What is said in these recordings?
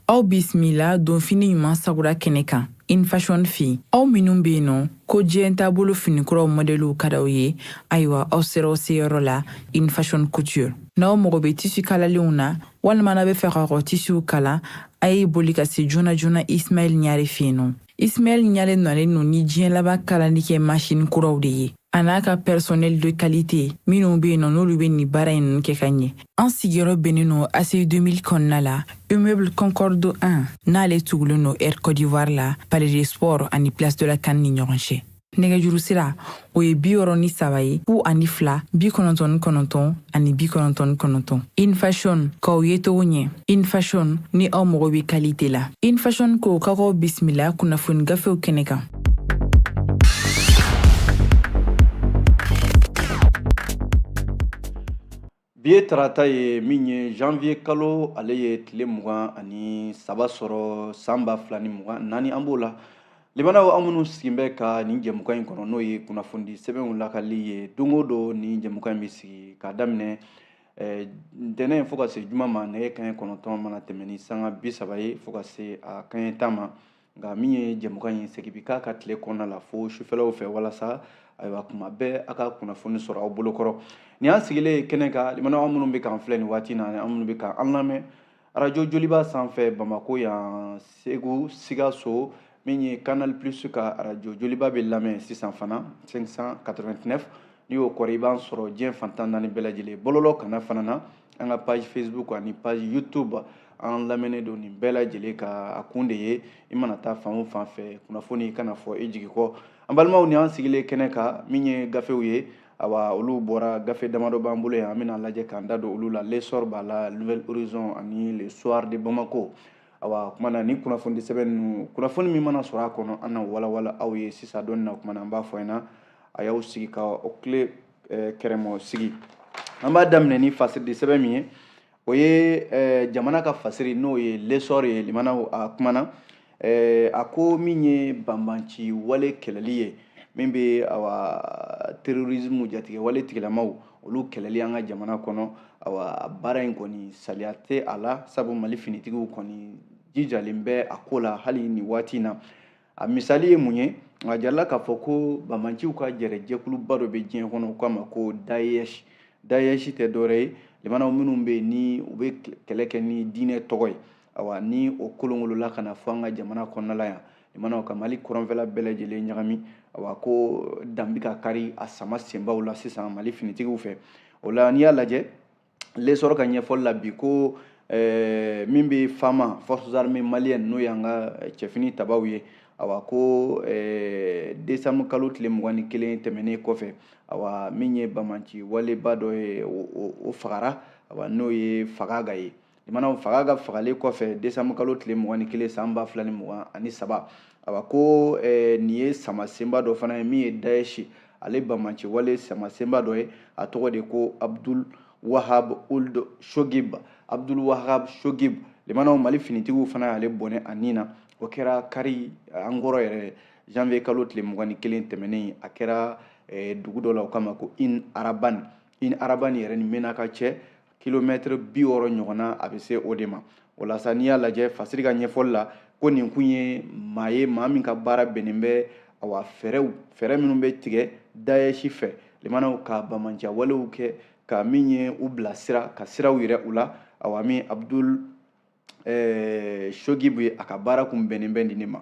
Aw bisimila donfini ɲuman sagura kɛnɛ kan InFashion fɛ. Aw minnu bɛ yen nɔ ko diɲɛ taabolo finikuraw mɔdɛliw ka d'aw ye, ayiwa, aw sera aw seyɔrɔ la InFashion Couture. N'aw mago bɛ tissu kalalenw na walima n'aw bɛ fɛ k'aw ka tissuw kala, a ye boli ka se joona joona Ismaël Ɲare fɛ yen nɔ. Ismaël Ɲare nalen don ni diɲɛ laban kalali kɛ machine kuraw de ye, a n'a ka personnel de qualité minnu bɛ yen nɔ, n'olu bɛ nin baara in ninnu kɛ ka ɲɛ. An sigiyɔrɔ bɛnnen don ACI 2000 kɔnɔna la, immeuble Concorde 1, n'ale tugulen don Air Côte d'Ivoire la, Palais des Sports ani Place de la CAN ni ɲɔgɔn cɛ. Nɛgɛjuru sira, o ye 63 ye, 02 99 ani 99. InFashion, k'aw ye togo ɲɛ. InFashion, ni aw mago bɛ qualité la. InFashion ko k'aw bisimila kunnafoni gafew kɛnɛ kan. Bi ye tarata ye, min ye janvier kalo, ale ye tile 23 sɔrɔ san 2024. An b'o la limanaw, an minnu sigin bɛ ka nin jɛmukan in kɔnɔ, n'o ye kunnafonidi sɛbɛnw lakali ye. Don o don nin jɛmukan in bɛ sigi k'a daminɛ ntɛnɛn fo ka se juma ma, nɛgɛ kanɲɛ 9 mana tɛmɛ ni sanga 30 ye fo ka se a kanɲɛ 10 ma. Nka min ye jɛmukan in segin bi k'a ka tile kɔnɔna la fo sufɛlaw fɛ, walasa ayiwa kuma bɛɛ a ka kunnafoni sɔrɔ aw bolokɔrɔ. Nin y'an sigilen kɛnɛ kan limanaw, an minnu bɛ k'an filɛ nin waati na, an minnu bɛ k'an lamɛn arajo Joliba sanfɛ Bamako yan, Segu, Sikaso, min ye Canal Plus ka arajo Joliba bɛ lamɛn sisan fana 589. N'i y'o kɔrɔ, i b'an sɔrɔ diɲɛ fantan naani bɛɛ lajɛlen. Bɔlɔlɔ kana fana na, an ka page Facebook ani page YouTube, an lamɛnnen don nin bɛɛ lajɛlen ka. A kun de ye, i mana taa fan o fan fɛ, kunnafoni kana fɔ i jigi kɔ. An balimaw, ni an sigilen kɛnɛ kan, min ye gafew ye, awa, olu bɔra. Gafe damadɔ b'an bolo yan, an bɛna lajɛ k'an da don olu la. L'Essor b'a la, Nouvel Horizon ani Le Soir de Bamako. Awa, kuma na ni kunnafoni sɛbɛn ninnu, kunnafoni min mana sɔrɔ a kɔnɔ, an na walawala aw ye sisan dɔɔni na. Kuma na, an b'a fɔ ɲɛna, a y'aw sigi ka o tile kɛrɛmɔ sigi. An b'a daminɛ ni fasiridi sɛbɛn min ye, o ye jamana ka fasiri, n'o ye L'Essor ye. Limanaw, a kumana, a ko min ye banbanci wale kɛlɛli ye, min bɛ awa terrorisme, jatigɛ wale tigilamaw, olu kɛlɛli an ka jamana kɔnɔ, awa baara in kɔni saliya tɛ a la, sabu Mali finitigiw kɔni jijalen bɛ a ko la hali nin waati in na. A misali ye mun ye? A jarala k'a fɔ ko banbanciw ka jɛrɛjɛkuluba dɔ bɛ diɲɛ kɔnɔ, u k'a ma ko Daesh. Daesh tɛ dɔwɛrɛ ye limanaw, minnu bɛ yen ni u bɛ kɛlɛ kɛ ni diinɛ tɔgɔ ye. Awa, ni o kolongolola ka na fɔ an ka jamana kɔnɔna la yan limanaw, ka Mali kɔrɔnfɛla bɛɛ lajɛlen ɲagami. Awa, ko dan bɛ ka kari a sama senbaw la sisan Mali finitigiw fɛ. O la, n'i y'a lajɛ L'Essor ka ɲɛfɔli la bi, ko min bɛ FAMa, Forces armées maliennes, n'o y'an ka cɛfini tabaw ye, awa ko décembre kalo tile 21 tɛmɛnen kɔfɛ, awa min ye banbanci waleba dɔ ye, o fagara, awa n'o ye Fagaga ye. Limanaw, Fagaga fagalen kɔfɛ décembre kalo tile 21 san 2023, awa ko nin ye samasenba dɔ fana ye, min ye Daesh ale banbanci wale samasenba dɔ ye. A tɔgɔ de ko Abdul Wahab Ould Shogib, Abdul Wahab Shogib. Limanaw, Mali finitigiw fana y'ale bɔnɛ a nin na. O kɛra kari an kɔrɔ yɛrɛ, janvier kalo tile 21 tɛmɛnen. A kɛra dugu dɔ la, o kama ko In Araban. In Araban yɛrɛ ni Menaka cɛ, kilomɛtɛrɛ 60 ɲɔgɔnna, a bɛ se o de ma. O la sa, n'i y'a lajɛ fasiri ka ɲɛfɔli la, ko nin kun ye maa ye, maa min ka baara bɛnnen bɛ awa fɛɛrɛ minnu bɛ tigɛ Daesh fɛ limanaw, ka bamanciya walew kɛ, ka min ye u bilasira, ka siraw yira u la. Awa, min Abdul Shogibu ye, a ka baara kun bɛnnen bɛ nin de ma.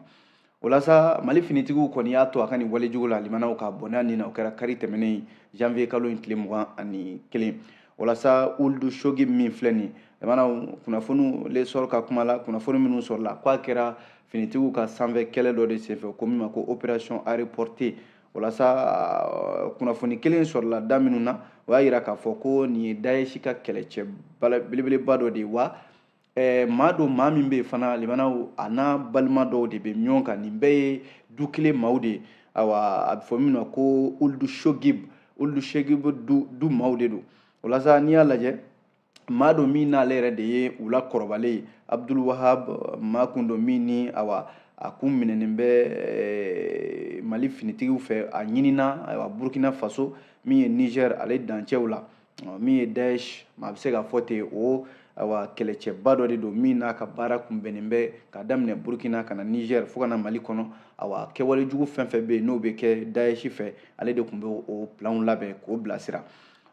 O la sa, Mali finitigiw kɔni y'a to a ka nin walejugu la limanaw, ka bɔnɛ nin na. O kɛra kari tɛmɛnen, janvier kalo in tile 21. O la sa, Ould Shogib min filɛ nin limanaw, kunnafoni L'Essor ka kuma la, kunnafoni minnu sɔrɔla, k'a kɛra finitigiw ka sanfɛ kɛlɛ dɔ de senfɛ, ko min ma ko opération aéroportée. O la sa, kunnafoni kelen sɔrɔla da minnu na, o y'a yira k'a fɔ ko nin ye Daesh ka kɛlɛcɛ belebeleba dɔ de ye. Wa maa don, maa min bɛ yen fana limanaw, a n'a balima dɔw de bɛ ɲɔgɔn kan, nin bɛɛ ye du kelen maaw de ye. Awa, a bɛ fɔ min ma ko Ould Shogib, Ould Shogib du maaw de don. O la sa, n'i y'a lajɛ, maa don min n'ale yɛrɛ de ye u la kɔrɔbalen ye, Abdul Wahab, maa kun don min ni awa a kun minɛnen bɛ Mali finitigiw fɛ, a ɲinina ayiwa Burkina Faso, min ye Niger ale dancɛw la, min ye Daesh, maa bɛ se k'a fɔ ten o Awa, kɛlɛcɛba dɔ de don min n'a ka baara kun bɛnnen bɛ k'a daminɛ Burkina ka na Niger fo ka na Mali kɔnɔ. Awa, kɛwale jugu fɛn fɛn bɛ yen n'o bɛ kɛ Daesh fɛ, ale de tun bɛ o planw labɛn k'o bilasira.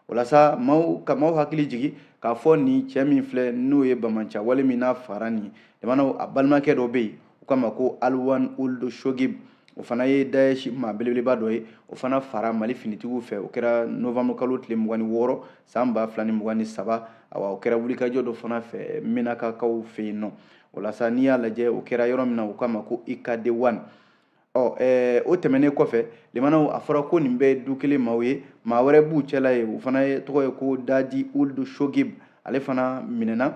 O la sa, maaw ka maaw hakili jigi k'a fɔ nin cɛ min filɛ, n'o ye bamanca wale min n'a fara nin jamanaw, a balimakɛ dɔ bɛ yen, u k'a ma ko Alwan Ould Shogib, o fana ye Daesh maa belebeleba dɔ ye. O fana fara Mali finitigiw fɛ. O kɛra novembre kalo tile 26 san 2023. Awa, o kɛra wulikajɔ dɔ fana fɛ Menakakaw fɛ yen nɔ. O la sa, n'i y'a lajɛ, o kɛra yɔrɔ min na, u k'a ma ko IKD 1. Ɔ o tɛmɛnen kɔfɛ, limanaw, a fɔra ko nin bɛɛ du kelen maaw ye. Maa wɛrɛ b'u cɛla ye, o fana ye tɔgɔ ye ko Dadi Ould Shogib. Ale fana minɛna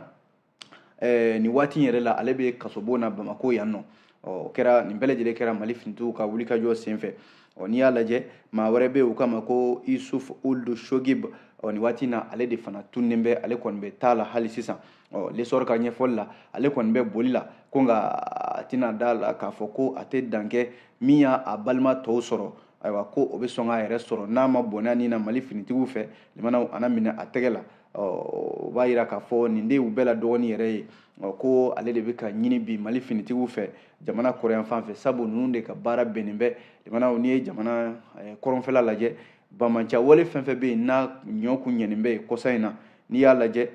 nin waati in yɛrɛ la, ale bɛ kasobon na Bamako yan nɔ. Ɔ, o kɛra, nin bɛɛ lajɛlen kɛra Mali finitigiw ka wulikajɔ senfɛ. Ɔ, n'i y'a lajɛ, maa wɛrɛ bɛ yen, u k'a ma ko Isuf Ould Shogib. Ɔ, nin waati in na, ale de fana tunnen bɛ, ale kɔni bɛ taa la hali sisan. Ɔ, L'Essor ka ɲɛfɔli la, ale kɔni bɛ boli la ko, nka a tɛna da la k'a fɔ ko a tɛ dan kɛ min y'a balima tɔw sɔrɔ. Ayiwa, ko o bɛ sɔn k'a yɛrɛ sɔrɔ n'a ma bɔnɛ ni na Mali finitigiw fɛ. Limanaw, a na minɛ a tɛgɛ la. Ɔ, o b'a yira k'a fɔ nin de y'u bɛɛ la dɔgɔnin yɛrɛ ye. Ɔ, ko ale de bɛ ka ɲini bi Mali finitigiw fɛ jamana kɔrɔyan fan fɛ, sabu ninnu de ka baara bɛnnen bɛ. Limanaw, n'i ye jamana kɔrɔnfɛla lajɛ, bamanca wale fɛn fɛn bɛ yen n'a ɲɔ kun ɲɛnen bɛ yen kɔsa in na, n'i y'a lajɛ,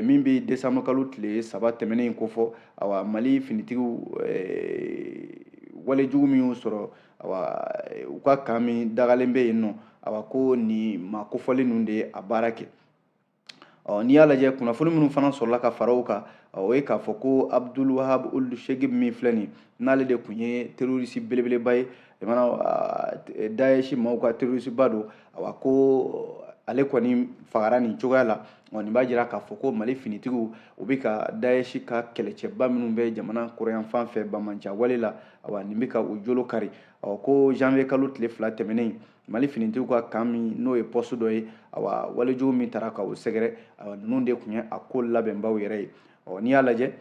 min bɛ décembre kalo tile 3 tɛmɛnen in kofɔ, awa, Mali finitigiw walejugu min y'u sɔrɔ, awa, u ka camp min dagalen bɛ yen nɔ, awa, ko nin maa kofɔlen ninnu de ye a baara kɛ. Ɔ, n'i y'a lajɛ, kunnafoni minnu fana sɔrɔla ka fara o kan, o ye k'a fɔ ko Abdul Wahab Ould Shegib min filɛ nin, n'ale de tun ye terroriste belebeleba ye, jamana Daesh maaw ka terroriste ba don, awa, ko ale kɔni fagara nin cogoya la. Ɔ, nin b'a jira k'a fɔ ko Mali finitigiw, u bɛ ka Daesh ka kɛlɛcɛba minnu bɛ jamana kɔrɔyan fan fɛ bamanca wale la, awa, nin bɛ ka u jolo kari. Ɔ, ko janvier kalo tile 2 tɛmɛnen, Mali finitigiw ka camp min n'o ye poste dɔ ye, awa, walejugu min taara ka o sɛgɛrɛ, awa, ninnu de tun ye a ko labɛnbaw yɛrɛ ye. Ɔ, n'i y'a lajɛ,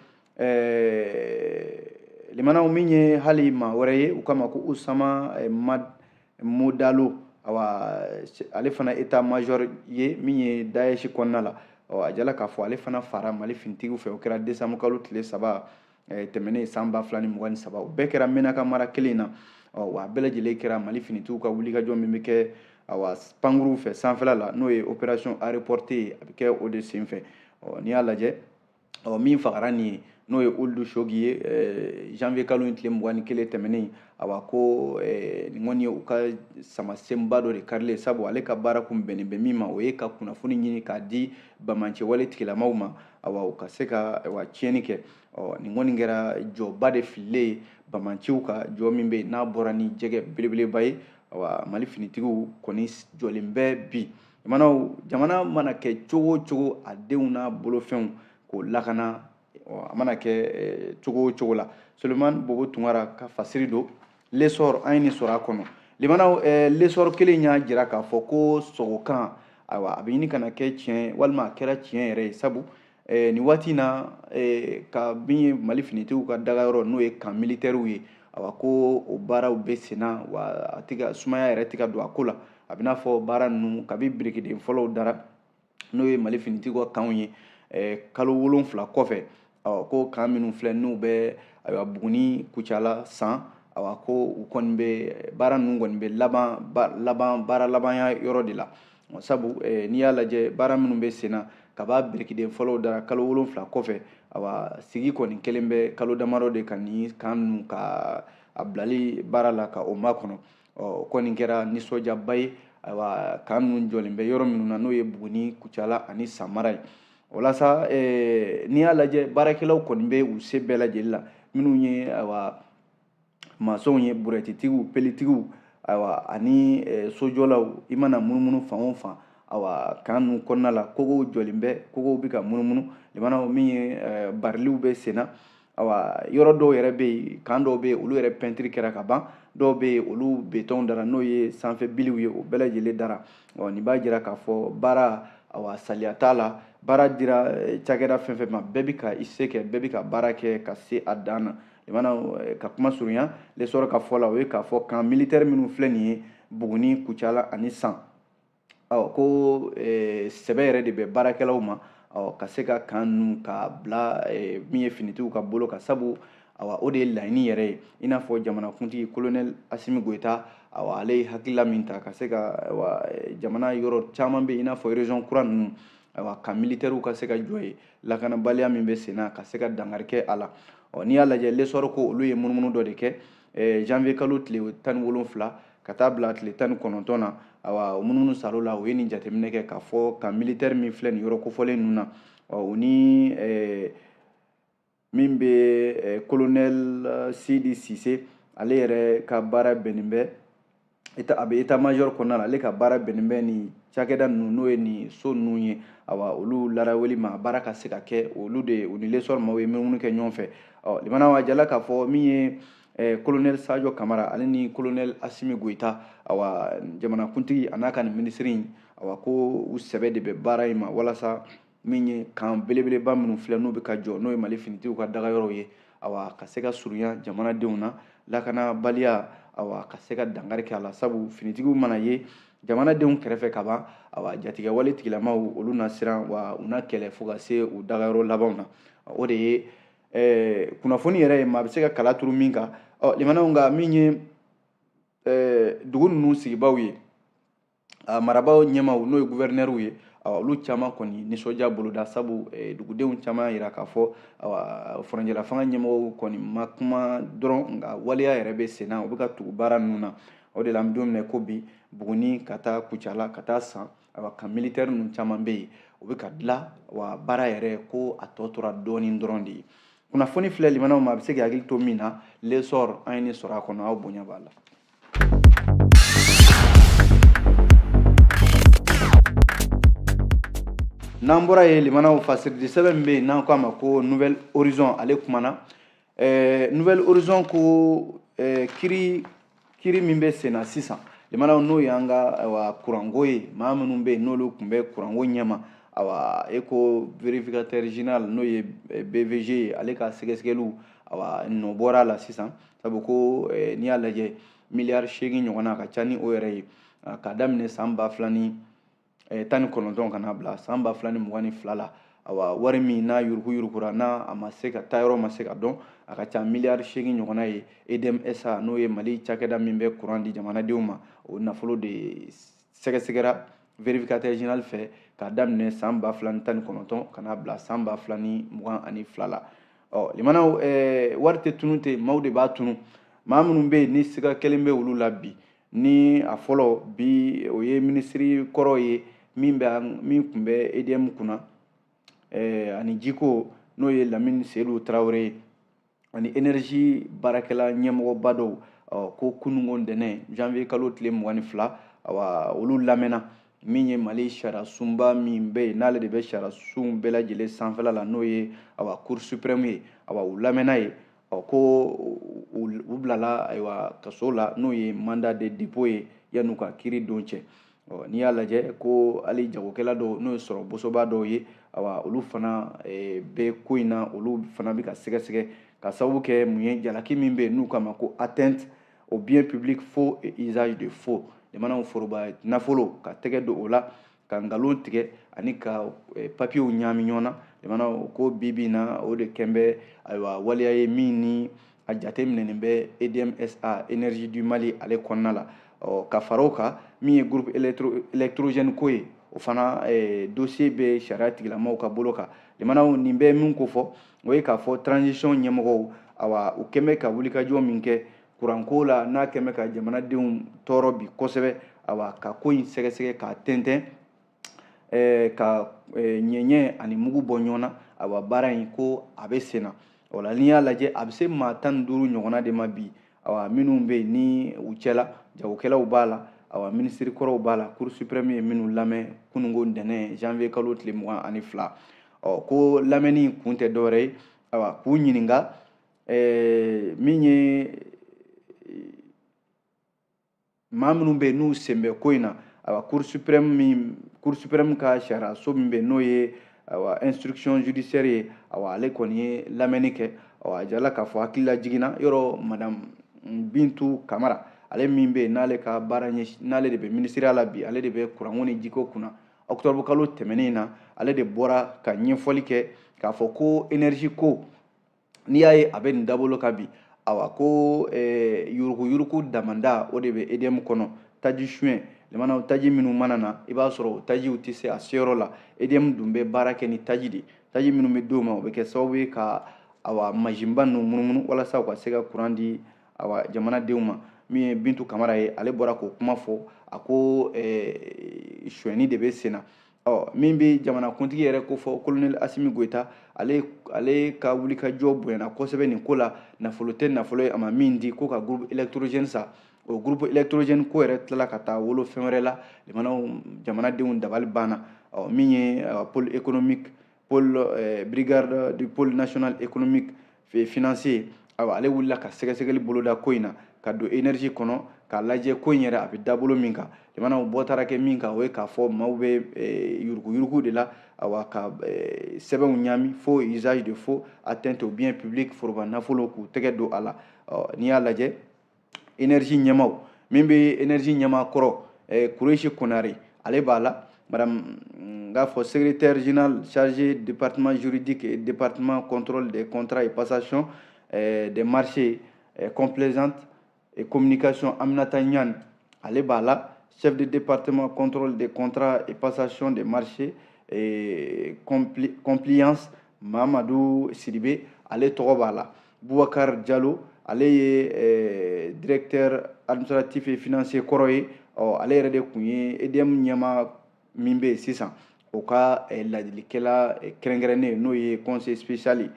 limanaw, min ye hali maa wɛrɛ ye, u k'a ma ko Usama Modalo, awa, ale fana état major ye min ye Daesh kɔnɔna la. Ɔ, a jala k'a fɔ ale fana fara Mali finitigiw fɛ. O kɛra décembre kalo tile 3 tɛmɛnen san 2023. O bɛɛ kɛra Menaka mara kelen in na. Ɔ, wa a bɛɛ lajɛlen kɛra Mali finitigiw ka wulikajɔ min bɛ kɛ, awa, pankuruw fɛ sanfɛla la, n'o ye opération aéroportée ye, a bɛ kɛ o de senfɛ. Ɔ, n'i y'a lajɛ, ɔ, min fagara nin ye, n'o ye Ould Shogi ye, janvier kalo in tile 21 tɛmɛnen, awa, ko nin kɔni ye u ka samasenba dɔ de karilen, sabu ale ka baara kun bɛnnen bɛ min ma, o ye ka kunnafoni ɲini k'a di bamancɛwale tigilamaw ma, awa, u ka se ka, awa, tiɲɛni kɛ. Ɔ, nin kɔni kɛra jɔba de fililen ye bamanciw ka jɔ min bɛ yen n'a bɔra ni jɛgɛ belebeleba ye. Awa, Mali finitigiw kɔni jɔlen bɛ bi. Jamanaw, jamana mana kɛ cogo o cogo, a denw n'a bolofɛnw k'o lakana, a mana kɛ cogo o cogo la. Sulemani Bobo Tunkara ka fasiri don L'Essor, an ye nin sɔrɔ a kɔnɔ. Limanaw, L'Essor kelen y'a jira k'a fɔ ko sogokan, ayiwa, a bɛ ɲini ka na kɛ tiɲɛ walima a kɛra tiɲɛ yɛrɛ ye, sabu nin waati in na, ka min ye Mali finitigiw ka dagayɔrɔ, n'o ye camp militaires ye, awa, ko o baaraw bɛ senna, wa a tɛ ka sumaya yɛrɛ tɛ ka don a ko la. A bɛ n'a fɔ baara ninnu, kabi birikiden fɔlɔw dara, n'o ye Mali finitigiw ka campw ye, kalo 7 kɔfɛ, ɔ, ko camp minnu filɛ, n'u bɛ, ayiwa, Buguni, Kucala, San, awa, ko u kɔni bɛ baara ninnu kɔni bɛ laban laban baara labanya yɔrɔ de la, sabu n'i y'a lajɛ, baara minnu bɛ sen na, kaba birikiden fɔlɔw dara kalo 7 kɔfɛ, awa, sigi kɔni kelen bɛ kalo damadɔ de ka nin camp ninnu ka a bilali baara la ka o makɔnɔ. Ɔ, o kɔni kɛra nisɔndiyaba ye. Ayiwa, camp ninnu jɔlen bɛ yɔrɔ minnu na, n'o ye Buguni, Kucala ani Samara ye. O la sa, n'i y'a lajɛ, baarakɛlaw kɔni bɛ u se bɛɛ lajɛlen la, minnu ye, ayiwa, masɔnw ye, burɛtitigiw, pelitigiw, ayiwa, ani sojɔlaw. I mana munumunu fan o fan, awa, camp ninnu kɔnɔna la, kogow jɔlen bɛ, kogow bɛ ka munumunu. Limanaw, min ye bariliw bɛ sen na, awa, yɔrɔ dɔw yɛrɛ bɛ yen, camp dɔw bɛ yen, olu yɛrɛ pɛntiri kɛra ka ban. Dɔw bɛ yen, olu béton dara, n'o ye sanfɛ biliw ye, o bɛɛ lajɛlen dara. Ɔ, nin b'a jira k'a fɔ baara, awa, saliya t'a la. Baara dira cakɛda fɛn fɛn ma, bɛɛ bɛ ka i se kɛ, bɛɛ bɛ ka baara kɛ ka se a dan na. Limana, ka kuma surunya, L'Essor ka fɔ la, o ye k'a fɔ camp militaire minnu filɛ nin ye Buguni, Kucala ani San, ɔ, ko sɛbɛ yɛrɛ de bɛ baarakɛlaw ma. Ɔ, ka se ka camp ninnu ka bila min ye finitigiw ka bolo kan, sabu awa o de ye laɲini yɛrɛ ye. I n'a fɔ jamanakuntigi colonel Assimi Goïta, awa ale ye hakilila min ta ka se ka awa jamana yɔrɔ caman bɛ yen, i n'a fɔ région kura ninnu, awa ka militaires ka se ka jɔ yen, lakanabaliya min bɛ sen na ka se ka dankari kɛ a la. Ɔ, n'i y'a lajɛ, l'Essor ko olu ye munumunu dɔ de kɛ janvier kalo tile 17 ka taa bila tile 19 na. Awa o munumunu salo la, u ye nin jateminɛ kɛ k'a fɔ ka militaire min filɛ nin yɔrɔ kofɔlen ninnu na, ɔ o ni min bɛ colonel Sidi Cissé, ale yɛrɛ ka baara bɛnnen bɛ a bɛ état major kɔnɔna la, ale ka baara bɛnnen bɛ nin cakɛda ninnu, n'o ye nin so ninnu ye. Awa olu laraweli ma baara ka se ka kɛ, olu de u ni l'Essor maaw ye munumunu kɛ ɲɔgɔn fɛ. Ɔ, limanaw, a jala k'a fɔ min ye colonel Sadio Kamara ale ni colonel Assimi Goïta, awa jamanakuntigi a n'a ka nin minisiri in, awa ko u sɛbɛ de bɛ baara in ma, walasa min ye camp belebeleba minnu filɛ n'u bɛ ka jɔ, n'o ye Mali finitigiw ka dagayɔrɔw ye, awa ka se ka surunya jamanadenw na, lakanabaliya awa ka se ka dankari kɛ a la. Sabu finitigiw mana ye jamanadenw kɛrɛfɛ ka ban, awa jatigɛwale tigilamaw olu na siran, wa u na kɛlɛ fo ka se u dagayɔrɔ labanw na. O de ye kunnafoni yɛrɛ ye, maa bɛ se ka kala turu min kan. Ɔ, limanaw, nka min ye dugu ninnu sigibaw ye, a marabaaw ɲɛmaw, n'o ye gouverneur ye, olu caman kɔni nisɔndiya boloda, sabu dugudenw caman y'a jira k'a fɔ furancɛla fanga ɲɛmɔgɔw kɔni ma kuma dɔrɔn, nka waleya yɛrɛ bɛ sen na, u bɛ ka tugu baara ninnu na. O de la an bɛ don min na ko bi, Buguni ka taa Kucala ka taa San, awa camp militaire ninnu caman bɛ yen, u bɛ ka dilan, wa baara yɛrɛ ko a tɔ tora dɔɔnin dɔrɔn de ye. Kunnafoni filɛ, limanaw, ma a bɛ se k'i hakili to min na, l'Essor an ye nin sɔrɔ a kɔnɔ, aw bonya b'a la. N'an bɔra yen, limanaw, fasiridi sɛbɛn min bɛ yen n'an ko a ma ko Nouvel Horizon, ale kumana. Nouvel Horizon ko kiri min bɛ sen na sisan, limanaw, n'o y'an ka awa kuranko ye, maa minnu bɛ yen n'olu tun bɛ kuranko ɲɛma, awa e ko vérificateur général, n'o ye BVG ye, ale ka sɛgɛsɛgɛliw awa nɔ bɔra a la sisan. Sabu ko n'i y'a lajɛ, miliyari 8 ɲɔgɔnna ka ca ni o yɛrɛ ye, k'a daminɛ san 2019 ka n'a bila san 2022 la, awa wari min n'a yuruku yurukura, n'a a ma se ka taa yɔrɔ ma se ka dɔn, a ka ca miliyari 8 ɲɔgɔnna ye. EDM SA, n'o ye Mali cakɛda min bɛ kuran di jamanadenw ma, o nafolo de sɛgɛsɛgɛra vérificateur général fɛ k'a daminɛ san 2019 ka n'a bila san 2022 la. Ɔ, limanaw, wari tɛ tunu ten, maaw de b'a tunu. Maa minnu bɛ yen ni siga kelen bɛ olu la bi, ni a fɔlɔ bi, o ye minisiri kɔrɔ ye min tun bɛ EDM kunna ani jiko, n'o ye Lamine Seydou Traoré ye, ani énergie baarakɛla ɲɛmɔgɔba dɔw. Ko kununko ntɛnɛn janvier kalo tile 22, awa olu lamɛnna. Min ye Mali sariya sunba min bɛ yen, n'ale de bɛ sariya sun bɛɛ lajɛlen sanfɛla la, n'o ye awa Cour suprême ye, awa u lamɛnna ye. Ɔ, ko u bilala ayiwa kaso la, n'o ye mandat de dépôt ye, yan'u ka kiiri don cɛ. Ɔ, n'i y'a lajɛ ko hali jagokɛla dɔw, n'o ye sɔrɔ bosoba dɔw ye, awa olu fana bɛ ko in na, olu fana bɛ ka sɛgɛsɛgɛ ka sababu kɛ mun ye? Jalaki min bɛ yen n'u k'a ma ko atteinte au bien public, faux et usage de faux. Jamanaw foroba nafolo ka tɛgɛ don o la, ka nkalon tigɛ ani ka papiyew ɲaami ɲɔgɔn na. Jamanaw ko bi bi in na, o de kɛn bɛ ayiwa waleya ye min ni a jate minɛnen bɛ EDM SA, Énergie du Mali, ale kɔnɔna la. Ɔ, ka fara o kan, min ye groupe électrogène ko ye, o fana dossier bɛ sariya tigilamɔgɔw ka bolo kan. Limanaw, nin bɛ min ko fɔ, o ye k'a fɔ transition ɲɛmɔgɔw, awa u kɛn bɛ ka wulikajɔ min kɛ kuranko la, n'a kɛn bɛ ka jamanadenw tɔɔrɔ bi kosɛbɛ, awa ka ko in sɛgɛsɛgɛ k'a tɛntɛn, ka ɲɛɲɛ ani mugu bɔ ɲɔgɔn na. Awa baara in ko a bɛ sen na. O la, n'i y'a lajɛ, a bɛ se maa 15 ɲɔgɔnna de ma bi, awa minnu bɛ yen ni u cɛla jagokɛlaw b'a la, awa minisiri kɔrɔw b'a la, Cour suprême ye minnu lamɛn kununko ntɛnɛn janvier kalo tile 22. Ɔ, ko lamɛnni kun tɛ dɔwɛrɛ ye, awa k'u ɲininka min ye maa minnu bɛ yen n'u sen bɛ ko in na. Awa Cour suprême min, Cour suprême ka sariyaso min bɛ yen, n'o ye awa instruction judiciaire ye, awa ale kɔni ye lamɛnni kɛ. Awa a jirala k'a fɔ hakilila jiginna yɔrɔ madame Bintu Kamara, ale min bɛ yen n'ale ka baara ɲɛsin, n'ale de bɛ minisiriya la bi, ale de bɛ kuranko ni jiko kunna. Octobre kalo tɛmɛnen na, ale de bɔra ka ɲɛfɔli kɛ k'a fɔ ko énergie ko, n'i y'a ye a bɛ nin dabolo kan bi, awa ko yuruguyurugu damanda o de bɛ EDM kɔnɔ. Taji suɲɛ, limanaw, taji minnu mana na, i b'a sɔrɔ o tajiw tɛ se a seyɔrɔ la. EDM dun bɛ baara kɛ ni taji de. Taji minnu bɛ d'o ma, o bɛ kɛ sababu ye ka awa masinba ninnu munumunu walasa u ka se ka kuran di awa jamanadenw ma. Min ye Bintu Kamara ye, ale bɔra k'o kuma fɔ. A ko sonyɛni de bɛ sen na. Ɔ min bɛ jamanakuntigi yɛrɛ ko fɔ, colonel Asimi Goyita, ale ka wulikajɔ bonyana kosɛbɛ nin ko la. Nafolo tɛ nafolo ye a ma min di ko ka groupe électrogène san. O groupe électrogène ko yɛrɛ tilala ka taa wolo fɛn wɛrɛ la. Limanaw, jamanadenw dabali banna. Ɔ min ye pôle économique, pôle brigade du pôle national économique et financier, ayiwa ale wulila ka sɛgɛsɛgɛli boloda ko in na, ka don énergie kɔnɔ k'a lajɛ ko in yɛrɛ a bɛ dabolo min kan. Limanaw, bɔ taara kɛ min kan, o ye k'a fɔ maaw bɛ yuruguyurugu de la, awa ka sɛbɛnw ɲaami, faux, usage de faux, atteinte au bien public, foroba nafolo k'u tɛgɛ don a la. Ɔ n'i y'a lajɛ, énergie ɲɛmaw, min bɛ énergie ɲɛmaa kɔrɔ Kuresi Konare, ale b'a la. Madame n k'a fɔ secrétaire général chargé département juridique et département contrôle des contrats et passation des marchés, complaisante et communication, Aminata Niane, ale b'a la. Chef de département contrôle des contrats et passation des marchés et compliance, Mamadou Sidibé, ale tɔgɔ b'a la. Boubacar Diallo, ale ye directeur administratif et financier kɔrɔ ye. Ɔ ale yɛrɛ de tun ye EDM ɲɛmaa min bɛ yen sisan, o ka ladilikɛla kɛrɛnkɛrɛnnen, n'o ye conseil spécial ye.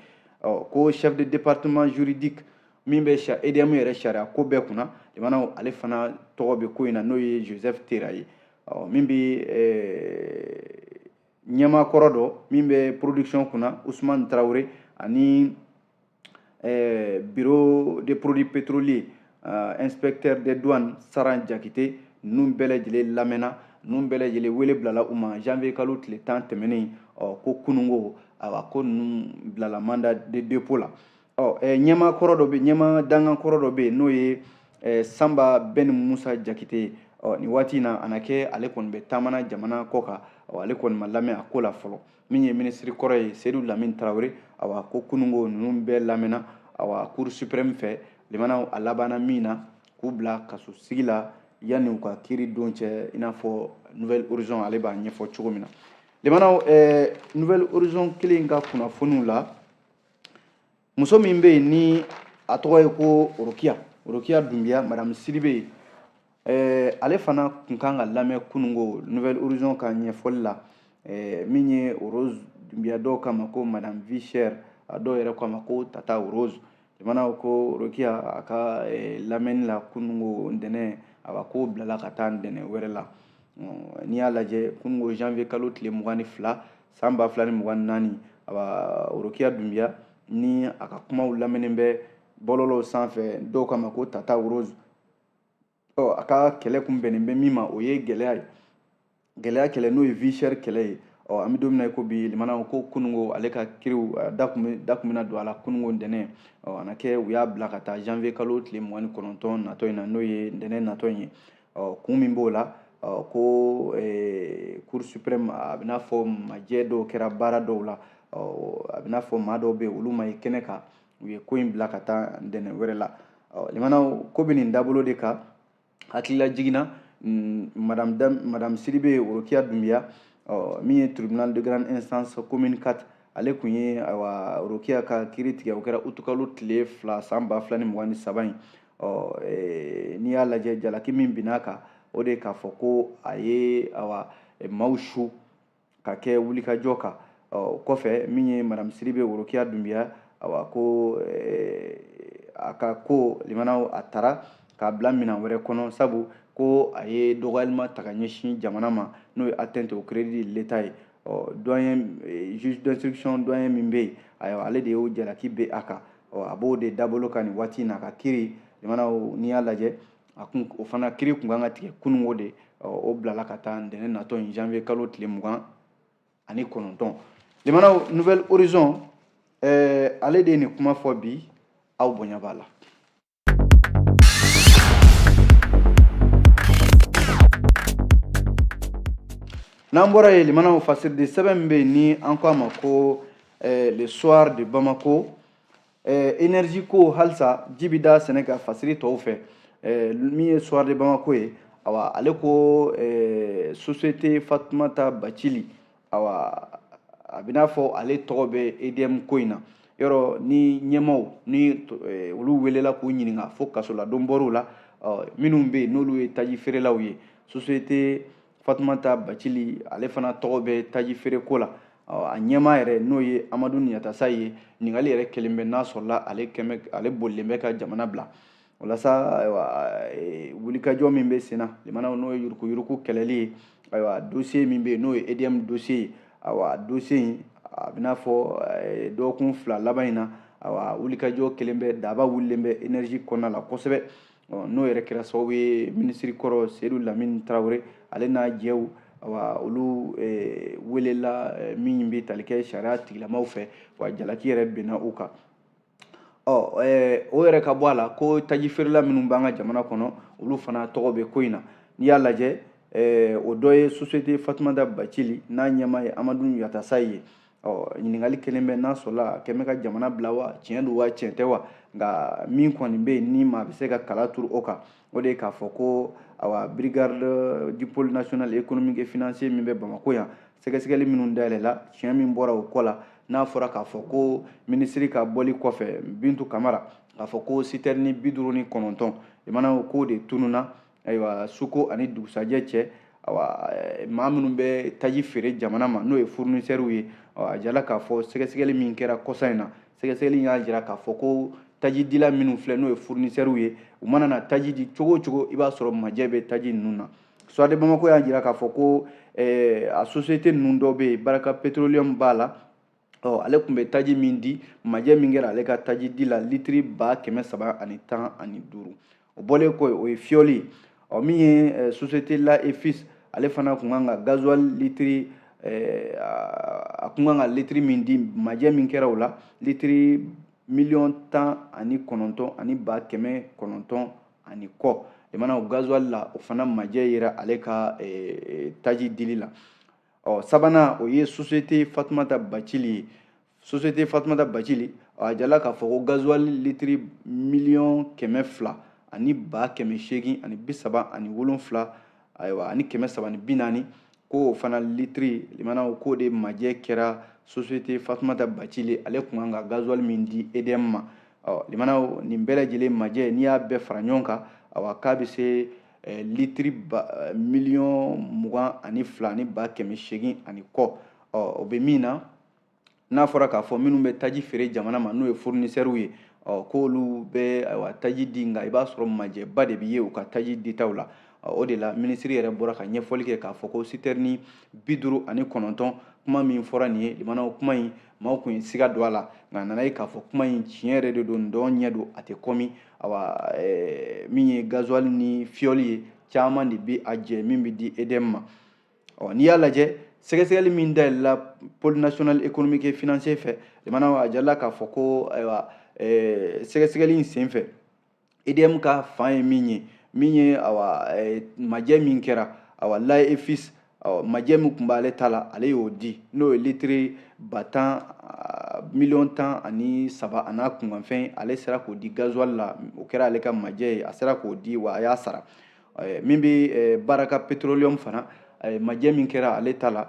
Ɔ ko chef de département juridique min bɛ EDM yɛrɛ sariya ko bɛɛ kunna, limanaw, ale fana tɔgɔ bɛ ko in na, n'o ye Joseph Tera ye. Ɔ min bɛ ɲɛmaa kɔrɔ dɔ min bɛ production kunna, Ousmane Traoré, ani bureau des produits pétroliers, inspecteur des douanes Saran Jakite, ninnu bɛɛ lajɛlen lamɛnna. Ninnu bɛɛ lajɛlen wele bilala u ma janvier kalo tile 10 tɛmɛnen. Ɔ ko kununko, awa ko ninnu bilala mandat de dépôt la. Ɔ ɲɛmaa kɔrɔ dɔ bɛ, ɲɛmaa dangan kɔrɔ dɔ bɛ yen, n'o ye Sanba Ben Musa Jakite ye. Ɔ nin waati in na, a na kɛ ale kɔni bɛ taamana jamana kɔ kan. Ɔ ale kɔni ma lamɛn a ko la fɔlɔ. Min ye minisiri kɔrɔ ye, Seydou Lamine Traoré, awa ko kununko ninnu bɛɛ lamɛnna, awa cour suprême fɛ. Limanaw, a labanna min na, k'u bila kaso sigi la yanni u ka kiiri don cɛ, i n'a fɔ Nouvel Horizon ale b'a ɲɛfɔ cogo min na. Limanaw, Nouvel Horizon kelen ka kunnafoniw la, muso min bɛ yen ni a tɔgɔ ye ko Orokiya, Orokiya Dunbiya, madame Sidibe, ale fana tun kan ka lamɛn kununko. Nouvel Horizon ka ɲɛfɔli la, min ye Rose Dunbiya, dɔw kama ko madame Vie Chère, a dɔw yɛrɛ ko a ma ko Tata Rose. Limanaw, ko Orokiya a ka lamɛnni la kununko ntɛnɛn, awa ko bilala ka taa ntɛnɛn wɛrɛ la. N'i y'a lajɛ, kununko janvier kalo tile 22 san 2024, awa Orokiya Dunbiya ni a ka kumaw lamɛnnen bɛ bɔlɔlɔw sanfɛ, dɔw kama ko Tata Rose. Ɔ a ka kɛlɛ kun bɛnnen bɛ min ma, o ye gɛlɛya ye, gɛlɛya kɛlɛ, n'o ye vie chère kɛlɛ ye. Ɔ an bɛ don min na i ko bi, limanaw, ko kununko ale ka kiriw da kun bɛna don a la kununko ntɛnɛn. Ɔ a na kɛ u y'a bila ka taa janvier kalo tile 29 natɔ in na, n'o ye ntɛnɛn natɔ in ye. Ɔ kun min b'o la, ɔ ko cour suprême, a bɛ n'a fɔ majɛ dɔw kɛra baara dɔw la. Ɔ a bɛ n'a fɔ maa dɔw bɛ yen, olu ma ye kɛnɛ kan, u ye ko in bila ka taa ntɛnɛn wɛrɛ la. Ɔ limanaw, ko bɛ nin dabolo de kan. Hakilila jiginna, madame Sidibe Orokiya Dunbiya, ɔ min ye tribunal de grande instance commune 4, ale kun ye ayiwa Orokiya ka kiiri tigɛ. O kɛra utukalo tile 2 san 2023 in. Ɔ n'i y'a lajɛ, jalaki min binna a kan, o de ye k'a fɔ ko a ye awa maaw su ka kɛ wulikajɔ kan. Ɔ kɔfɛ, min ye madame Sidibe Orokiya Dunbiya, awa ko a ka ko, limanaw, a taara k'a bila minɛn wɛrɛ kɔnɔ, sabu ko a ye dɔgɔyalima ta ka ɲɛsin jamana ma, n'o ye atteinte au crédit de l'État ye. Ɔ doyen, juge d'instruction doyen min bɛ yen, ayiwa ale de y'o jalaki bɛ a kan. Ɔ a b'o de dabolo kan nin waati in na ka kiiri. Limanaw, n'i y'a lajɛ, a kun o fana kiiri kun kan ka tigɛ kununko de. Ɔ o bilala ka taa ntɛnɛn natɔ in, janvier kalo tile 29. Limanaw, Nouvel Horizon ale de ye nin kuma fɔ bi, aw bonya b'a la. N'an bɔra yen, limanaw, fasiridi sɛbɛn min bɛ yen ni an ko a ma ko Le Soir de Bamako, énergie ko halisa ji bɛ da sɛnɛ ka fasiri tɔw fɛ. Min ye Soir de Bamako ye, awa, ale ko société Fatumata Bacili, awa, a bɛ n'a fɔ ale tɔgɔ bɛ EDM ko in na. Yɔrɔ ni ɲɛmaaw ni olu welela k'u ɲininka fo kasoladon bɔr'u la, minnu bɛ yen n'olu ye taji feerelaw ye, société Fatumata Bacili, ale fana tɔgɔ bɛ taji feere ko la. A ɲɛmaa yɛrɛ, n'o ye Amadu Ɲatasa ye, ɲininkali yɛrɛ kelen bɛ n'a sɔrɔla ale kɛmɛ ale bolilen bɛ ka jamana bila. O la sa, ayiwa, wulikajɔ min bɛ sen na, limanaw, n'o ye yuruguyurugu kɛlɛli ye, ayiwa, dossier min bɛ yen n'o ye EDM dossier ye, ayiwa, dossier in a bɛ n'a fɔ dɔgɔkun 2 laban in na, ayiwa, wulikajɔ kelen bɛ, daba wulilen bɛ énergie kɔnɔna la kosɛbɛ. N'o yɛrɛ kɛra sababu ye, minisiri kɔrɔ Seyidu Lamini Tarawele, ale n'a jɛw, awa, olu welela min bɛ tali kɛ sariya tigilamaw fɛ, wa jalaki yɛrɛ binna u kan. Ɔ o yɛrɛ ka bɔ a la ko taji feerela minnu b'an ka jamana kɔnɔ, olu fana tɔgɔ bɛ ko in na. N'i y'a lajɛ, o dɔ ye société Fatumata Bacili n'a ɲɛmaa ye Amadu Yatasa ye. Ɔ ɲininkali kelen bɛ n'a sɔrɔla a kɛn bɛ ka jamana bila wa, tiɲɛ don wa, tiɲɛ tɛ wa? Nka min kɔni bɛ yen ni maa bɛ se ka kala turu o kan, o de ye k'a fɔ ko, awa, brigade du pôle national économique et financier min bɛ Bamakɔ yan, sɛgɛsɛgɛli minnu dayɛlɛla, tiɲɛ min bɔra o kɔ la, n'a fɔra k'a fɔ ko minisiri ka bɔli kɔfɛ, Bintu Kamara, k'a fɔ ko citerne 59, limanaw, k'o de tununa, ayiwa, suko ani dugusajɛ cɛ. Awa, maa minnu bɛ taji feere jamana ma, n'o ye fournisseurs ye, a jala k'a fɔ sɛgɛsɛgɛli min kɛra kɔsa in na, sɛgɛsɛgɛli y'a jira k'a fɔ ko tajidila minnu filɛ, n'o ye fournisseurs ye, u mana na taji di cogo o cogo, i b'a sɔrɔ majɛ bɛ taji ninnu na. Soir de Bamako y'a jira k'a fɔ ko a société ninnu dɔw bɛ yen, Baraka Petroleum b'a la. Ɔ ale tun bɛ taji min di, majɛ min kɛra ale ka taji di la, litiri 315,000. O bɔlen kɔ, o ye fiyɔli ye. Ɔ min ye société La et Fils, ale fana tun kan ka gasoil litiri, a tun kan ka litiri min di, majɛ min kɛra o la, litiri 19,900,000 ani kɔ. Limana, o gasoil la, o fana majɛ yera ale ka taji dili la. Ɔ sabanan, o ye société Fatumata Bacili ye. Société Fatumata Bacili, a jala k'a fɔ ko gasoil litiri 200,837,800, ayiwa, ko o fana litiri, limanaw, k'o de majɛ kɛra société Fatumata Bacili, ale tun kan ka gasoil min di EDM ma. Ɔ limanaw, nin bɛɛ lajɛlen majɛ, n'i y'a bɛɛ fara ɲɔgɔn kan, awa, k'a bɛ se litiri 22,800,000 ani kɔ. Ɔ o bɛ min na, n'a fɔra k'a fɔ minnu bɛ taji feere jamana ma, n'o ye fournisseurs ye, ɔ k'olu bɛ, ayiwa, taji di, nka i b'a sɔrɔ majɛba de bɛ ye u ka taji ditaw la. O de la minisiri yɛrɛ bɔra ka ɲɛfɔli kɛ k'a fɔ ko citerne 59, kuma min fɔra nin ye, limanaw, kuma in maaw kun ye siga don a la, nka a nana ye k'a fɔ kuma in tiɲɛ yɛrɛ de don, dɔn ɲɛ don, a tɛ kɔmi. Awa, min ye gasoil ni fiyɔli ye, caman de bɛ a jɛ min bɛ di EDM ma. Ɔ n'i y'a lajɛ, sɛgɛsɛgɛli min dayɛlɛla pôle national économique et financier fɛ, limanaw, a jirala k'a fɔ ko, ayiwa, sɛgɛsɛgɛli in sen fɛ, EDM ka fan ye min ye, awa, majɛ min kɛra, awa, La et Fils, majɛ min tun b'ale ta la, ale y'o di, n'o ye litiri 10 000, 13,000 a n'a kunkanfɛn, ale sera k'o di gasoil la. O kɛra ale ka majɛ ye, a sera k'o di wa a y'a sara. Min bɛ Baraka Petroleum fana, majɛ min kɛra ale ta la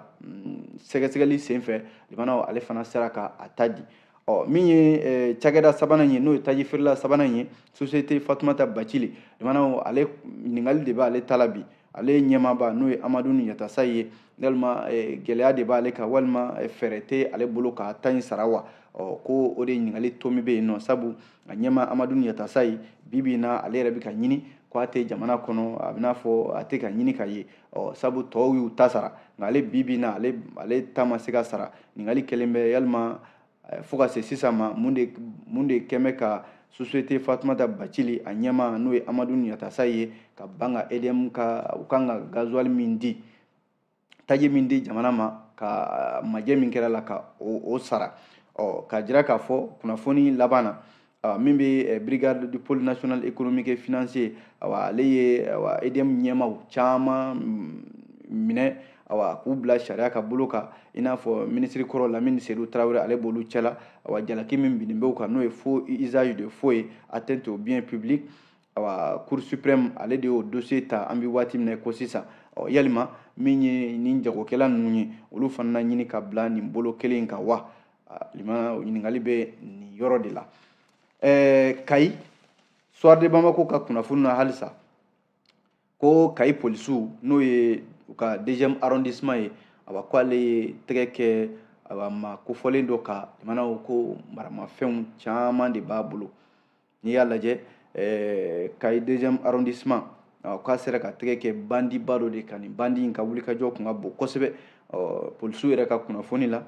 sɛgɛsɛgɛli sen fɛ, limanaw, ale fana sera ka a ta di. Ɔ min ye cakɛda sabanan ye, n'o ye taji feerela sabanan ye, société Fatumata Bacili, limanaw, ale ɲininkali de b'ale ta la bi. Ale ɲɛmaaba, n'o ye Amadu Ɲatasa ye, walima gɛlɛya de b'ale kan, walima fɛɛrɛ tɛ ale bolo k'a ta in sara wa? Ɔ ko o de ɲininkali tomi bɛ yen nɔ, sabu a ɲɛma Amadu Ɲatasa ye, bi bi in na, ale yɛrɛ bɛ ka ɲini ko a tɛ jamana kɔnɔ, a bɛ n'a fɔ a tɛ ka ɲini ka ye. Ɔ sabu tɔw y'u ta sara, nka ale bi bi in na, ale ta ma se ka sara. Ɲininkali kɛlen bɛ, yalima fo ka se sisan ma, mun de kɛn bɛ ka société Fatumata Bacili, a ɲɛma n'o ye Amadu Ɲatasa ye, ka ban ka EDM ka u kan ka gasoil min di, taji min di jamana ma, ka majɛ min kɛra la, ka o sara? Ɔ k'a jira k'a fɔ kunnafoni laban na, min bɛ brigade du pôle national économique et financier, awa, ale ye, awa, EDM ɲɛmaw caman minɛ. Awa, k'u bila sariya ka bolo kan, i n'a fɔ minisiri kɔrɔ Lamini Seydou Tarawele, ale b'olu cɛla. Awa, jalaki min binnen bɛ u kan, n'o ye faux, usage de faux ye, atteinte au bien public. Awa, Cour suprême, ale de y'o dossier ta an bɛ waati min na ko sisan. Ɔ, yalima min ye nin jagokɛla ninnu ye, olu fana ɲini ka bila nin bolo kelen in kan wa? Lima, o ɲininkali bɛ nin yɔrɔ de la. Kayi, Soir de Bamako ka kunnafoni na halisa, ko Kayi polisiw, n'o ye u ka deuxième arrondissement ye, awa, ko ale ye tɛgɛ kɛ, awa, maa kofɔlen dɔ kan. Limanaw, ko maramafɛnw caman de b'a bolo. N'i y'a lajɛ, Kayi deuxième arrondissement, k'a sera ka tɛgɛ kɛ bandiba dɔ de kan. Nin bandi in ka wulikajɔ kun ka bon kosɛbɛ. Polisiw yɛrɛ ka kunnafoni la,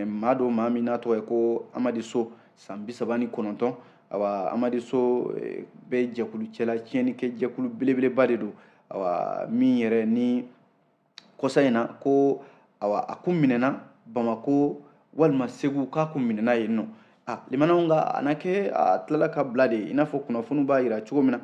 maa dɔ, maa min n'a tɔgɔ ye ko Amadi So, san 39. Awa, Amadi So bɛ jɛkulu cɛla, tiɲɛni kɛ jɛkulu belebeleba de don. Awa, min yɛrɛ ni kɔsa in na ko, awa, a kun minɛna Bamako walima Segu, k'a kun minɛna yen nɔ. A limanaw, nka a na kɛ a tilala ka bila de, i n'a fɔ kunnafoniw b'a yira cogo min na.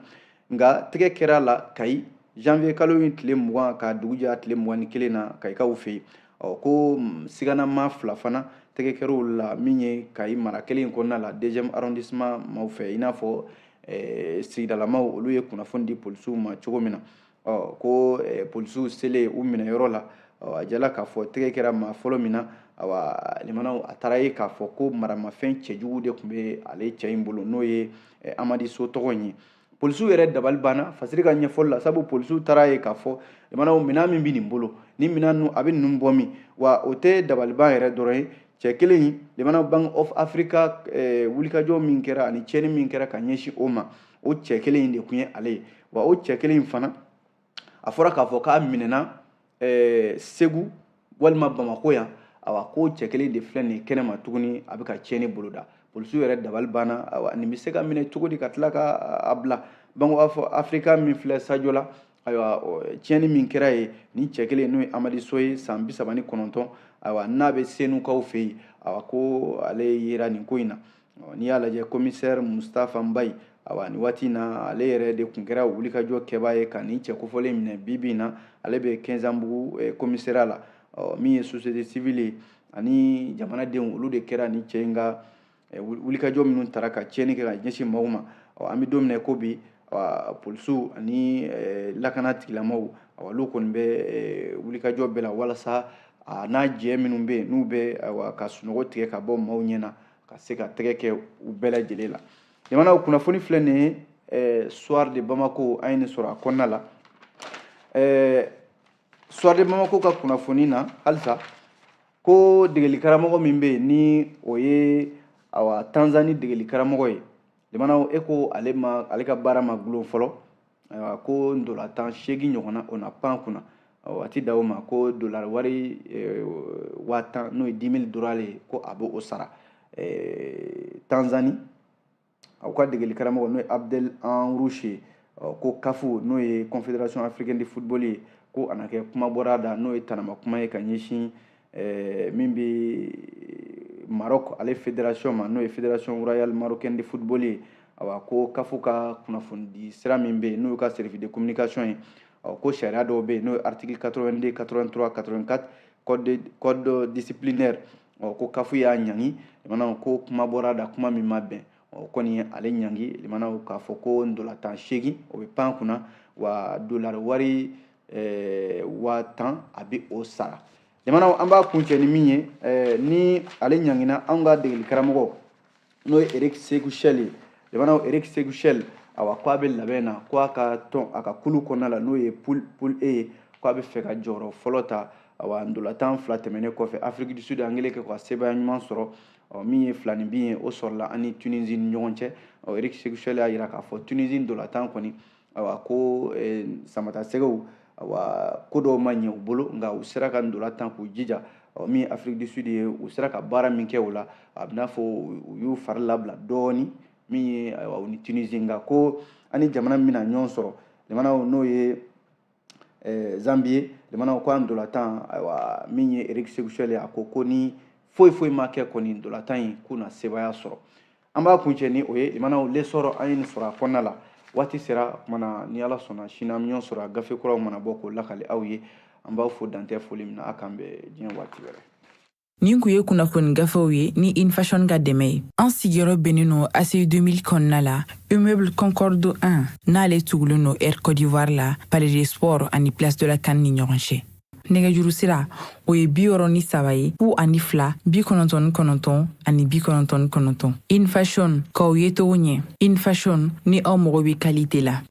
Nka tɛgɛ kɛra la Kayi janvier kalo in tile 20 ka dugu jɛ tile 21 na, Kayikaw fɛ yen. Ɔ, ko sigana maa fila fana tɛgɛ kɛra la, min ye Kayi mara kelen in kɔnɔna la, deuxième arrondissement maaw fɛ, i n'a fɔ sigidalamaw, olu ye kunnafoni di polisiw ma cogo min na. Ɔ, ko polisiw selen u minɛyɔrɔ la, a jala k'a fɔ tɛgɛ kɛra maa fɔlɔ min na, awa, limanaw, a taara ye k'a fɔ ko maramafɛn cɛjugu de tun bɛ ale cɛ in bolo, n'o ye Amadi So tɔgɔ in ye. Polisiw yɛrɛ dabali banna Fasiri ka ɲɛfɔli la, sabu polisiw taara ye k'a fɔ, limanaw, minɛn min bɛ nin bolo, ni minɛn ninnu, a bɛ ninnu bɔ min wa? O tɛ dabaliban yɛrɛ dɔrɔn ye. Cɛ kelen in, limanaw, Bank of Africa wulikajɔ min kɛra ani tiɲɛni min kɛra ka ɲɛsin o ma, o cɛ kelen in de tun ye ale ye. Wa o cɛ kelen in fana, a fɔra k'a fɔ k'a minɛna Segu walima Bamako yan. Awa, ko cɛ kelen de filɛ nin ye kɛnɛma tuguni, a bɛ ka tiɲɛni boloda. Polisiw yɛrɛ dabali banna. Awa, nin bɛ se ka minɛ cogo di ka tila ka a bila Bank of Africa min filɛ Sajo la? Ayiwa, tiɲɛni min kɛra yen, nin cɛ kelen, n'o ye Amadi So ye, san 39, ayiwa, n'a bɛ Senukaw fɛ yen, awa, ko ale yera nin ko in na. N'i y'a lajɛ, commissaire Mustafa Mbayi, awa, nin waati in na, ale yɛrɛ de tun kɛra wulikajɔ kɛbaa ye ka nin cɛ kofɔlen minɛ. Bi bi in na, ale bɛ Kɛnzanbugu commissariat la. Min ye société civile ye ani jamanadenw, olu de kɛra nin cɛ in ka wulikajɔ minnu taara ka tiɲɛni kɛ ka ɲɛsin maaw ma. An bɛ don min na ko bi, polisiw ani lakana tigilamaaw, olu kɔni bɛ wulikajɔ bɛɛ la walasa a n'a jɛ minnu bɛ yen, n'u bɛ, ayiwa, ka sunɔgɔ tigɛ ka bɔ maaw ɲɛ na, ka se ka tɛgɛ kɛ u bɛɛ lajɛlen la. Jamanaw kunnafoni filɛ nin ye, Soir de Bamako, an ye nin sɔrɔ a kɔnɔna la. Soir de Bamako ka kunnafoni na halisa, ko degeli karamɔgɔ min bɛ yen, ni o ye, awa, Tanzanie degeli karamɔgɔ ye, jamanaw, e ko ale ma, ale ka baara ma gulon fɔlɔ. Ayiwa, ko ndolantan 8 ɲɔgɔnna, o na pan kunna a ti da o ma, ko dolari wari 10,000, n'o ye 10 000 dollars ye, ko a b'o sara. Tanzanie, aw ka degeli karamɔgɔ, n'o ye Abdel Amrouche ye, ko CAF, n'o ye Confédération africaine de football ye, ko a na kɛ kuma bɔra a da, n'o ye tanama kuma ye ka ɲɛsin min bɛ Maroc, ale fédération ma, n'o ye Fédération royale marocaine de football ye. Awa, ko CAF ka kunnafonidi sira min bɛ yen, n'o y'u ka service de communication ye, ko sariya dɔw bɛ yen, n'o ye article 82, 83, 84 code disciplinaire, ko CAF y'a ɲangi. Limanaw, ko kuma bɔra a da, kuma min ma bɛn, o kɔni ye ale ɲangi. Limanaw, k'a fɔ ko ndolantan 8, o bɛ pan kunna wa, dolari wari 10,000, a bɛ o sara. Jamanaw, an b'a kuncɛ ni min ye, ni ale ɲangina, anw ka degeli karamɔgɔ, n'o ye Eric Sekou Chelle ye. Jamanaw, Eric Sekou Chelle, awa, ko a bɛ labɛn na, ko a ka tɔn, a ka kulu kɔnɔna la, n'o ye poule E ye, ko a bɛ fɛ ka jɔyɔrɔ fɔlɔ ta. Awa, ndolantan fila tɛmɛnen kɔfɛ, Afrique du Sud, an kɛlen kɛ ka sebaaya ɲuman sɔrɔ, min ye fila ni bin ye, o sɔrɔla an ni Tunisie ni ɲɔgɔn cɛ. Eric Sekou Chelle y'a jira k'a fɔ Tunisie ndolantan kɔni, awa, ko samata sɛgɛw, awa, ko dɔw ma ɲɛ u bolo, nka u sera ka ndolan tan k'u jija. Min ye Afrique du Sud ye, u sera ka baara min kɛ o la, a bɛ n'a fɔ u y'u fari labila dɔɔni, min ye, ayiwa, u ni Tunisie. Nka ko an ni jamana min bɛna ɲɔgɔn sɔrɔ, jamanaw, n'o ye Zambie ye, jamanaw, ko an ndolantan, ayiwa, min ye Eric Sekou Chelle ye, a ko ko ni foyi foyi ma kɛ kɔni, ndolantan in k'u na sebaaya sɔrɔ. An b'a kuncɛ ni o ye. Limanaw, L'Essor, an ye nin sɔrɔ a kɔnɔna la. Waati sera kumana, ni Ala sɔnna, sini an bɛ ɲɔgɔn sɔrɔ a gafe kuraw mana bɔ k'o lakali aw ye. An b'aw fo dan tɛ foli min na. A k'an bɛn diɲɛ waati wɛrɛ. Nin kun ye kunnafoni gafew ye ni Infashion ka dɛmɛ ye. An sigiyɔrɔ bɛnnen no ACI 2000 kɔnɔna la, immeuble Concorde 1, n'ale tugulen no Air Côte d'Ivoire la, Palais des Sports ani Place de la CAN ni ɲɔgɔn cɛ. Nɛgɛjuru sira, o ye 63 ye, 02 99 ani 99. Infashion, k'aw ye cogo ɲɛ. Infashion, ni aw mago bɛ qualité la.